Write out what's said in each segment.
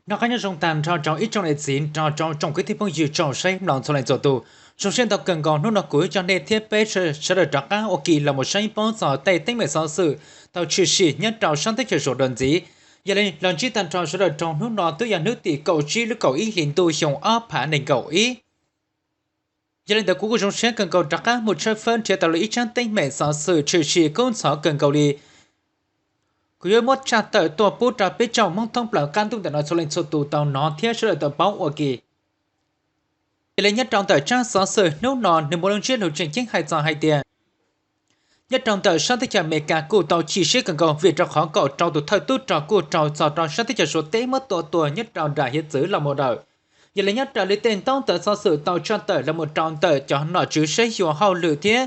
Noj qab nyob zoo tag nrho rau ib tsoom niam txiv nrog rau tsoom kwv tij phooj ywg tsoom saib mloog txhua leej txhua tus. Zoo siab ntau kawg nkaus hnub no kuv coj nej thiab peb sawv daws rov qab ua ke los mus saib paub txog tej teeb meem xov xwm tau tshwm sim nyob rau sab teb chaws Suav dua ntxiv. Yog li los ntsib tag nrho sawv daws rau hnub no twb yog hnub tim kaum tsib lub kaum ib hlis ntuj xyoo ob phav nees nkaum ib. Yog li ntawd kuv kuj zoo siab kawg nkaus rov qab mus tshawb fawb nrhiav tau li ib tsab teeb meem xov xwm tshwm sim kub ntxhov kawg nkaus li. Kuv yuav muab tshaj tawm tuaj pub rau peb tsoom Hmoob thoob plaws qab ntuj ntawm no txhua leej txhua tus tau hnov thiab sawv daws tau paub ua ke. Yog li nyob rau ntawm tsab xov xwm hnub no nws muaj lub ntsiab lus tseem ceeb hais txog hais tias nyob rau ntawm sab teb chaws Amelikas kuj tau chim siab kawg nkaus vim rau qhov kaum rau tus thawj tub rog kuj raug txog rau sab teb chaws Suav teb muab tua tuag nyob rau nram hiav txwv los mus lawm. Yog li nyob raws li tej ntaub ntawv xov xwm tau tshaj tawm los mus rau ntawm cov nom tswv saib xyuas hauj lwm thiab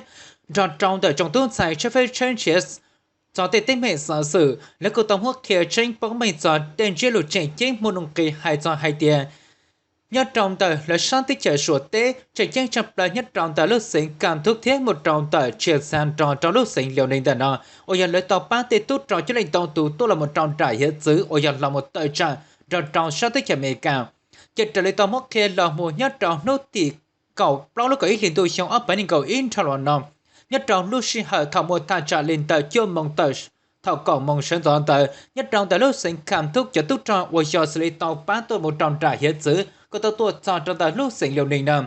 nrog rau ntawm tsoom tub ntxhais tshawb fawb tshawb nrhiav txog tej teeb meem xov xwm, lawv kuj tau muab qhia tseeb paub meej txog tej ntsiab lus tseem ceeb muaj nuj nqis hais txog hais tias nyob rau ntawm lawv sab teb chaws Suav teb tseem ceeb tshaj plaws nyob rau ntawm lub xeev Kam Tub thiab mus rau ntawm Tsia Xas nrog rau lub xeev Liaus Nees ntawm no uas yog lawv tau pab tej tub rog coob leej ntau tus tuaj los mus rau nram hiav txwv uas yog los mus tawm tsam nrog rau sab teb chaws Amelikas. Ces raws li tau muab qhia los mus nyob rau hnub tim kaum plaub lub kaum ib hlis ntuj xyoo ob phav nees nkaum ib nrho los no, nyob rau lub sij hawm thaum muaj thaj tsam li ntawm cuaj moos tawm thaum kaum moos sawv ntxov ntawd nyob rau ntawm lub xeev Kam Tub cov tub rog uas yog xws li tau pab tuaj mus rau nram hiav txwv kuj tau tuaj txog rau ntawm lub xeev Liaus Nees no.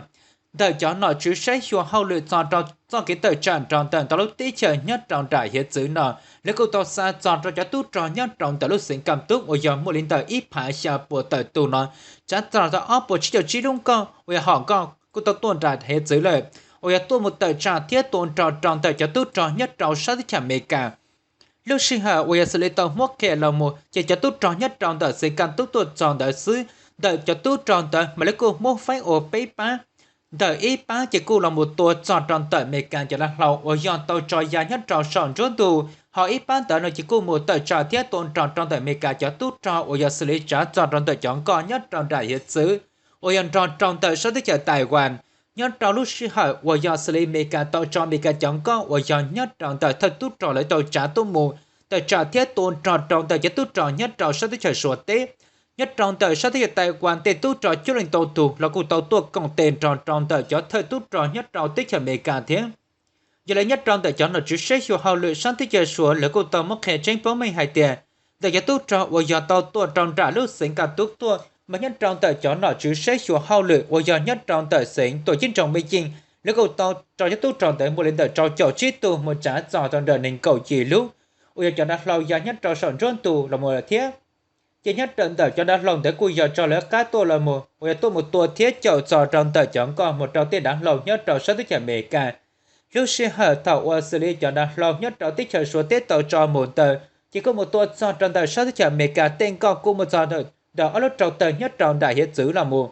Ntawm cov nom tswv saib xyuas hauj lwm txog rau txoj kev tawm tsam nrog ntawm ntau lub teb chaws nyob rau nram hiav txwv no, lawv kuj tau xa txog rau cov tub rog nyob rau ntawm lub xeev Kam Tub uas yog muaj li ntawm ib phav xya puas tawm tus no, tsav txog rau ob puas tsib caug tsib lub nkoj uas yog hom nkoj kuj tau tuaj nram hiav txwv lawm, uas yog tuaj mus tawm tsam thiab tua nrog rau ntawm cov tub rog nyob rau sab teb chaws Amelikas. Lub sij hawm uas yog xws li tau muab qhia los mus ces cov tub rog nyob rau ntawm xeev Kam Tub tuaj txog ntawd xwb, ntawm cov tub rog ntawd mas lawv kuj muab faib ua peb pab. Ntawm ib pab ces kuj los mus tua txog rau ntawm Amelikas cov dav hlau uas yog tau tso ya nyob rau saum nruab ntug, ho ib pab ntawd no ces kuj mus tawm tsam thiab tua nrog rau ntawm Amelikas cov tub rog uas yog xws li tsav txog rau ntawm cov nkoj nyob rau nram hiav txwv uas yog nrog rau ntawm sab teb chaws Taiwan. Nyob rau lub sij hawm uas yog xws li Amelikas tau tso Amelikas cov nkoj uas yog nyob rau ntawm thawj tub rog lawv tau tsav tuaj mus tawm tsam thiab tua nrog rau ntawm cov tub rog nyob rau sab teb chaws Suav teb, nyob rau ntawm sab teb chaws Taiwan tej tub rog coob leej ntau tus los kuj tau tuaj koom tes nrog rau ntawm cov thawj tub rog nyob rau teb chaws Amelikas thiab. Yog li nyob rau ntawm cov nom tswv saib xyuas hauj lwm sab teb chaws Suav lawv kuj tau muab qhia tseeb paub meej hais tias ntawm cov tub rog uas yog tau tuaj rau nram lub xeev Kam Tub tuaj mas nyob rau ntawm cov nom tswv saib xyuas hauj lwm uas yog nyob rau ntawm xeev tuam ceeb nroog Mej Yeej, lawv kuj tau rau cov tub rog ntawd muaj li ntawm rau caum tsib tug mus tsav txog rau ntawm nees nkaum yim lub uas yog cov dav hlau ya nyob rau saum nruab ntug los mus lawm thiab. Ces nyob rau ntawm cov dav hlau ntawd kuj yog tso lawv qab tuaj los mus uas yog tuaj mus tua thiab caum txog rau ntawm cov nkoj mus rau tej dav hlau nyob rau sab teb chaws Amelikas. Lub sij hawm thaum uas xws li cov dav hlau nyob rau teb chaws Suav teb tau tso mus ntawd ces kuj mus tua txog rau ntawm sab teb chaws Amelikas tej nkoj kuj mus txog ntawm ob lub rau tawg nyob rau nram hiav txwv los mus.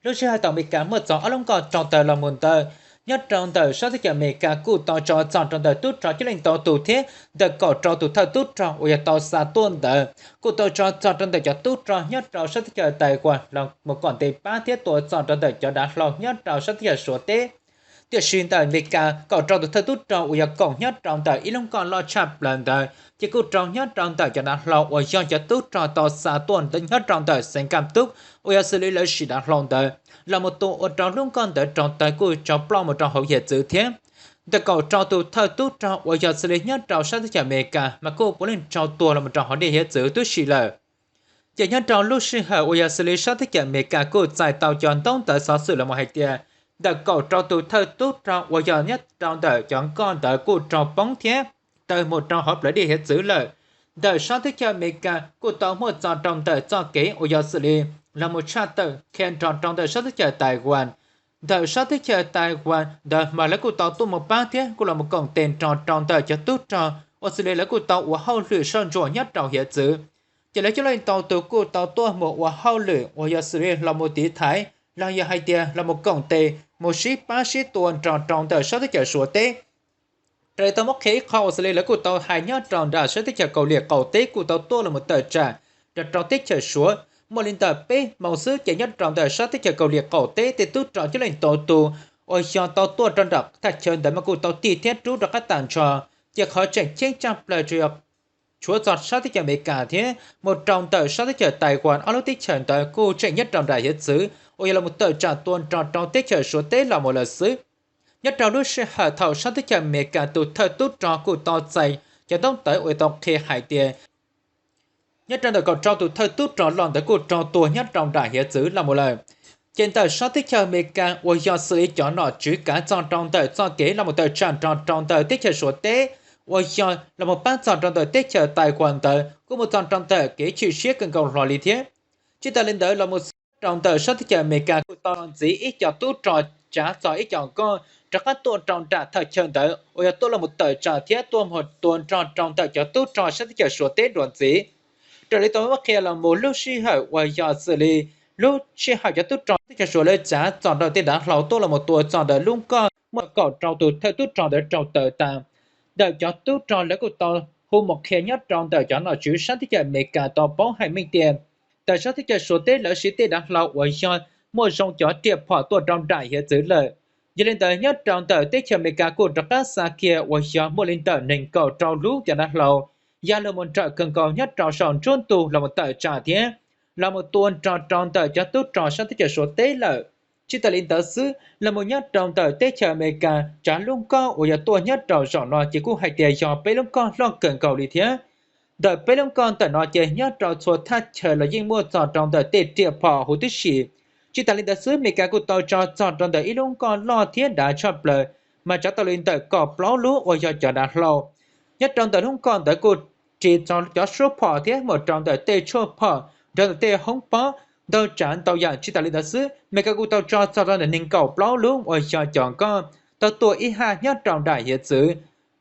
Lub sij hawm thaum Amelikas muaj txog ob lub nkoj rau tawg los mus ntawd, nyob rau ntawm sab teb chaws Amelikas kuj tau tso txog rau ntawm tub rog coob leej ntau tus thiab ntawm kaum rau tus thawj tub rog uas yog tau xa tuaj ntawd kuj tau tso txog rau ntawm cov tub rog nyob rau sab teb chaws Taiwan los mus koom tes pab thiab tua txog rau ntawm cov dav hlau nyob rau sab teb chaws Suav teb. Tiam sis ntawm Amelikas kaum rau tus thawj tub rog uas yog koom nyob rau ntawm ib lub nkoj loj tshaj plaws ntawd ces kuj raug nyob rau ntawm cov dav hlau uas yog cov tub rog tau xa tuaj nyob rau ntawm xeev Kam Tub uas yog xws li lawv sim dav hlau ntawd los mus tua ua rau lub nkoj ntawd raug tawg kuj raug ploj mus rau hauv hiav txwv thiab. Ntawm kaum rau tus thawj tub rog uas yog xws li nyob rau sab teb chaws Amelikas mas kuj puav leej raug tuag los mus rau hauv dej hiav txwv tib si lawm. Ces nyob rau lub sij hawm uas yog xws li sab teb chaws Amelikas kuj txais tau cov ntaub ntawv xov xwm los mus hais tias ntawm kaum rau tus thawj tub rog uas yog nyob rau ntawm cov nkoj ntawd kuj raug poob thiab tawg mus rau hauv plawv dej hiav txwv lawm. Ntawm sab teb chaws Amelikas kuj tau muaj txog rau ntawm txoj kev uas yog xws li los mus tshaj tawm qhia nrog rau ntawm sab teb chaws Taiwan. Ntawm sab teb chaws Taiwan ntawd mas lawv kuj tau tuaj mus pab thiab kuj los mus koom tes nrog rau ntawm cov tub rog uas xws li lawv kuj tau ua hauj lwm soj ntsuam nyob rau hiav txwv. Ces lawv coob leej ntau tus kuj tau tuaj mus ua hauj lwm uas yog xws li los mus tiv thaiv los yog hais tias los mus koom tes mus sib pab sib tua nrog rau ntawm sab teb chaws Suav teb. Raws li tau muab qhia ib qho uas xws li lawv kuj tau hais nyob rau nram sab teb chaws Kaus Lim qaum teb kuj tau tuaj los mus tawm tsam nrog rau teb chaws Suav muaj li ntawm peb moos xwb ces nyob rau ntawm sab teb chaws Kaus Lim qaum teb tej tub rog coob leej ntau tus uas yog tau tuaj rau nram thaj chaw ntawd mas kuj tau tig thiab rub rov qab tag nrho. Ces qhov tseem ceeb tshaj plaws tsuas yog tshuav txog sab teb chaws Amelikas thiab mus rau ntawm sab teb chaws Taiwan, ob lub teb chaws ntawd kuj tseem nyob rau nram hiav txwv uas yog los mus tawm tsam tua nrog rau teb chaws Suav teb los mus lawm xwb. Nyob rau lub sij hawm thaum sab teb chaws Amelikas tus thawj tub rog kuj tau txais cov ntaub ntawv uas tau qhia hais tias nyob rau ntawm kaum rau tus thawj tub rog loj ntawd kuj raug tua nyob rau nram hiav txwv los mus lawm, ces ntawm sab teb chaws Amelikas uas yog xws li cov nom tswv kav txog rau ntawm txoj kev los mus tawm tsam nrog rau ntawm teb chaws Suav teb uas yog los mus pab txog rau ntawm teb chaws Taiwan ntawd kuj mus txog rau ntawm kev chim siab kawg nkaus hlo li thiab. Tsis tas li ntawd los mus xwb, nyob rau ntawm sab teb chaws Amelikas kuj tau ntxiv ib co tub rog tsav txog ib co nkoj rov qab tuaj rau nram thaj chaw ntawd uas yog tuaj los mus tawm tsam thiab tuaj mus tua nrog rau ntawm cov tub rog sab teb chaws Suav teb dua ntxiv. Raws li tau muab qhia los mus lub sij hawm uas yog xws li lub sij hawm cov tub rog teb chaws Suav lawv tsav txog ntawm tej dav hlau tuaj los mus tua txog ntawm lub nkoj muaj kaum rau tus thawj tub rog ntawd raug tawm tas, ntawm cov tub rog lawv kuj tau hu mus qhia nyob rau ntawm cov nom tswv sab teb chaws Amelikas tau paub hais meej tias ntawm sab teb chaws Suav teb lawv siv tej dav hlau uas yog muaj zoo cov riam phom tuaj rau nram hiav txwv lawm. Yog li ntawd nyob rau ntawm teb chaws Amelikas kuj rov qab xa kiag uas yog muaj li ntawm nees nkaum rau lub cov dav hlau ya los mus nrawm kawg nkaus nyob rau saum nruab ntug los mus tawm tsam thiab los mus tua nrog rau ntawm cov tub rog sab teb chaws Suav teb lawm. Tsis tas li ntawd xwb, los mus nyob rau ntawm teb chaws Amelikas tsav lub nkoj uas yog tuaj nyob rau zaum no ces kuj hais tias yog peb lub nkoj loj kawg nkaus li thiab. Ntawm peb lub nkoj ntawm no ces nyob rau txhua thaj chaw los yeej muaj txog rau ntawm tej riam phom huv tib si. Tsis tas li ntawd xwb, Amelikas kuj tau tso txog rau ntawm ib lub nkoj loj thiab dav tshaj plaws mas tsav tau li ntawm kaum plaub lub uas yog cov dav hlau. Nyob rau ntawm lub nkoj ntawd kuj ris txog cov suab phom thiab mus rau ntawm tej tshuaj phom nrog ntawm tej hoob pob ntau tsav ntau yam. Tsis tas li ntawd xwb, Amelikas kuj tau tso txog rau ntawm nees nkaum plaub lub uas yog cov nkoj tau tuaj ib haj nyob rau nram hiav txwv.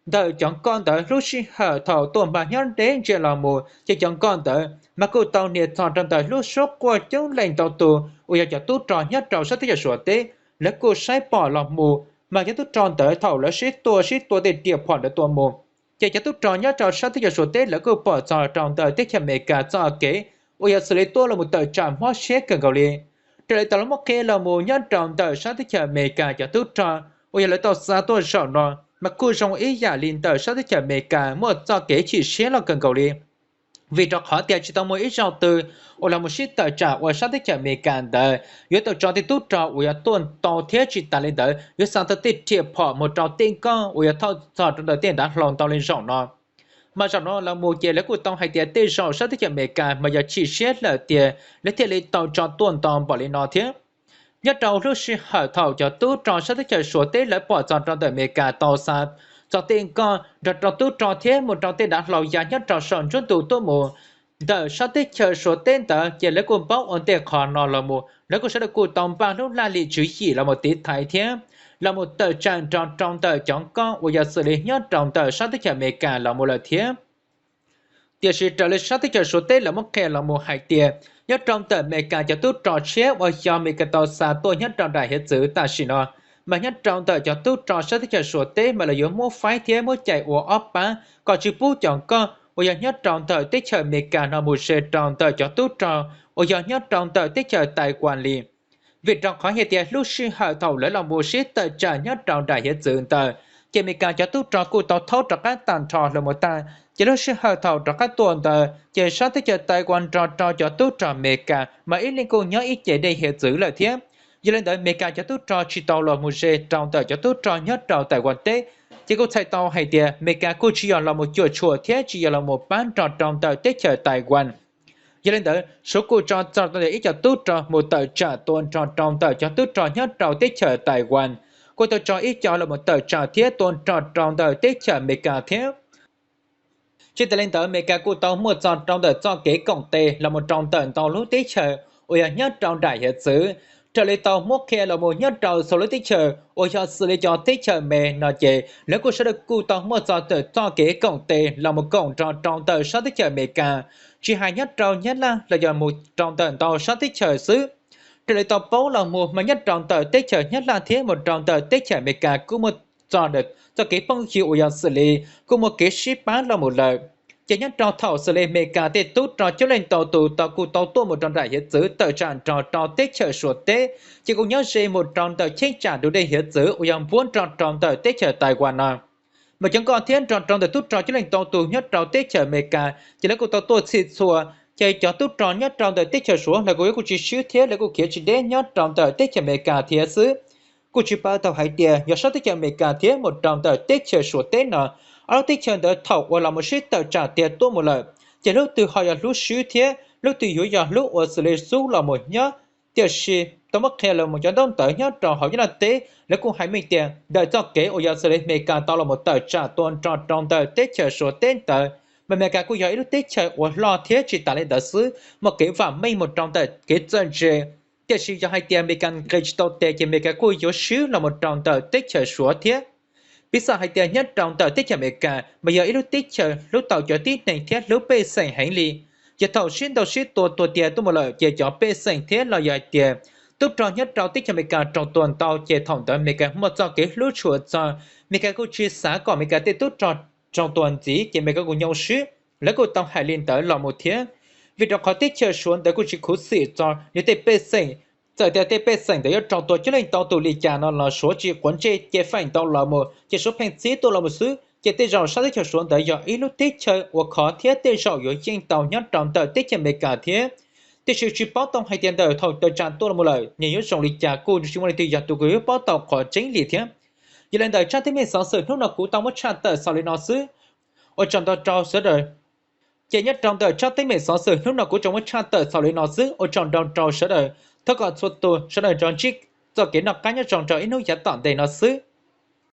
Ntawm cov nkoj ntawd lub sij hawm thaum tuaj mas nyob deb ntsia los mus ces cov nkoj ntawd mas kuj tau nias txog rau ntawm lub suab quaj coob leej ntau tus uas yog cov tub rog nyob rau sab teb chaws Suav teb, lawv kuj saib pom los mus mas cov tub rog ntawd thaum lawv sib tua sib tua tej riam phom ntawd tua mus ces cov tub rog nyob rau sab teb chaws Suav teb lawv kuj pom txog rau ntawm teb chaws Amelikas txoj kev uas yog xws li tuaj los mus tawm tsam mob siab kawg nkaus li. Raws li tau los muab qhia los mus nyob rau ntawm sab teb chaws Amelikas cov tub rog uas yog lawv tau xa tuaj zaum no mas kuj zoo ib yam li ntawm sab teb chaws Amelikas muaj txoj kev chim siab loj kawg nkaus li. Vim rau qhov tias tsis tau muaj ib zaug twg uas los mus sib tawm tsam uas sab teb chaws Amelikas ntawd yuav tau tso tej tub rog uas yog tuaj ntau thiab tsis tas li ntawd yuav xa tau tej riam phom mus rau tej nkoj uas yog thauj txog rau ntawm tej dav hlau ntau li zaum no. Mas zaum no los mus ces lawv kuj tau hais tias tej zaum sab teb chaws Amelikas mas yog chim siab lawm tiag lawv thiaj li tau tso tuaj ntau npaum li no thiab. Nyob rau lub sij hawm thaum cov tub rog sab teb chaws Suav teb lawv pom txog rau ntawm Amelikas tau xa txog tej nkoj nrog rau tub rog thiab mus rau tej dav hlau ya nyob rau saum nruab ntug tuaj mus ntawm sab teb chaws Suav teb ntawd ces lawv kuj paub ua ntej qhov no los mus lawv kuj sawv daws kuj tau npaj lub laj lim tswv yim los mus tiv thaiv thiab los mus tawm tsam nrog rau ntawm cov nkoj uas yog xws li nyob rau ntawm sab teb chaws Amelikas los mus lawm thiab. Tiam sis raws li sab teb chaws Suav teb lawv muab qhia los mus hais tias nyob rau ntawm Amelikas cov tub rog tshiab uas yog Amelikas tau xa tuaj nyob rau nram hiav txwv tam sim no, mas nyob rau ntawm cov tub rog sab teb chaws Suav teb mas lawv yuav muab faib thiab muab cais ua ob pab kom tsis pub cov nkoj uas yog nyob rau ntawm teb chaws Amelikas no mus ze rau ntawm cov tub rog uas yog nyob rau ntawm teb chaws Taiwan li. Vim rau qhov hais tias lub sij hawm thaum lawv los mus sib tawm tsam nyob rau nram hiav txwv ntawd, ces Amelikas cov tub rog kuj tau thaub rov qab tag nrho los mus tag, ces lub sij hawm thaum rov qab tuaj ntawd ces sab teb chaws Taiwan nrog rau cov tub rog Amelikas mas ib leeg kuj nyob ib ce dej hiav txwv lawm thiab. Yog li ntawd Amelikas cov tub rog tsis tau los mus ze rau ntawm cov tub rog nyob rau Taiwan teb, ces kuj txhais tau hais tias Amelikas kuj tsis yog los mus cuam tshuam thiab tsis yog los mus pab nrog rau ntawm teb chaws Taiwan. Yog li ntawd Suav kuj tso txog rau ntawm ib co tub rog mus tawm tsam tua nrog rau ntawm cov tub rog nyob rau teb chaws Taiwan, kuj tau tso ib co los mus tawm tsam thiab tua nrog rau ntawm teb chaws Amelikas thiab. Tsis tas li ntawd Amelikas kuj tau muaj txog rau ntawm txoj kev koom tes los mus rau ntawm ntau lub teb chaws uas yog nyob rau nram hiav txwv. Raws li tau muab qhia los mus nyob rau txhua lub teb chaws uas yog xws li cov teb chaws me no ces lawv kuj sawv daws kuj tau muaj txog ntawm txoj kev koom tes los mus koom nrog rau ntawm sab teb chaws Amelikas, tsis hais nyob rau Nyab Laj los yog mus rau ntawm ntau sab teb chaws xwb. Raws li tau paub los mus mas nyob rau ntawm teb chaws Nyab Laj thiab mus rau ntawm teb chaws Amelikas kuj muaj txog txoj kev phooj ywg uas yog xws li kuj muaj kev sib pab los mus lawm. Ces nyob rau thaum xws li Amelikas tej tub rog coob leej ntau tus tau kuj tau tuaj mus rau nram hiav txwv tawm tsam nrog rau teb chaws Suav teb, ces kuj nyob ze mus rau ntawm cheeb tsam tus dej hiav txwv uas yog npuab nrog rau ntawm teb chaws Taiwan no. Mus cov nkoj thiab nrog rau ntawm tub rog coob leej ntau tus nyob rau teb chaws Amelikas ces lawv kuj tau tuaj txhij txhua, ces cov tub rog nyob rau ntawm teb chaws Suav lawv kuj yuav kuj tsis swb thiab lawv kuj khiav tsis deb nyob rau ntawm teb chaws Amelikas thiab xwb. Kuj tsis paub tau hais tias yog sab teb chaws Amelikas thiab mus rau ntawm teb chaws Suav teb no, ob lub teb chaws ntawd thaum uas los mus sib tawm tsam tiav tuaj mus lawm ces lub twg ho yog hlub swb thiab lub twg yuav yog hlub uas xws li xub los mus nyob. Tiam sis tau muab qhia los mus cov ntaub ntawv nyob rau hauv nyob laj teb lawv kuj hais meej tias ntawm txoj kev uas yog xws li Amelikas tau los mus tawm tsam tua nrog rau ntawm teb chaws Suav teb ntawd, mas Amelikas kuj yog ib lub teb chaws uas loj thiab tsis tas li ntawd xwb muaj kev vam meej mus rau ntawm kev txawj ntse. Tiam sis yog hais tias Amelikas nqis tsis tau tes ces Amelikas kuj yuav swb los mus rau ntawm teb chaws Suav thiab. Piv xam hais tias nyob rau ntawm teb chaws Amelikas mas yog ib lub teb chaws hlub tau cov tib neeg thiab hlub pej xeem heev li. Ces thaum sib ntaus sib tua tuag tiag tuaj mus lawm ces cov pej xeem thiab los yog hais tias tub rog nyob rau teb chaws Amelikas raug tua ntau ces thaum ntawd Amelikas muaj txoj kev hlub tshua txog, Amelikas kuj tsis xav kom Amelikas tej tub rog raug tua ntxiv ces Amelikas kuj nyoo swb. Lawv kuj tau hais li ntawd los mus thiab, vim rau qhov teb chaws Suav ntawd kuj tsis khuv xim txog nws tej pej xeem. Txawm tias tej pej xeem ntawd yuav raug tua coob leej ntau tus li cas no los Suav tsis quav ntsej cia feem ntau los mus ces Suav pheej txib tuaj los mus xwb. Ces tej zaum sab teb chaws Suav ntawd yog ib lub teb chaws uas khov thiab tej zaum yuav yeej tau nyob rau ntawm teb chaws Amelikas thiab. Tiam sis tsis paub tau hais tias ntawm thaum tawm tsam tuaj los mus lawm nws yuav zoo li cas kuj tsis muaj leej twg yog tus uas yuav paub tau qhov tseeb li thiab. Yog li ntawd tsab teeb meem xov xwm hnub no kuv tau muab tshaj tawm xaus li no xwb. Ua tsaug ntau rau sawv daws. Ces nyob rau ntawm tsab teeb meem xov xwm hnub no kuv tsuas muab tshaj tawm xaus li no xwb, ua tsaug ntau rau sawv daws. Thov kom txhua tus sawv daws nrog ntsib txoj kev noj qab nyob zoo rau ib hnub yav tom ntej no xwb.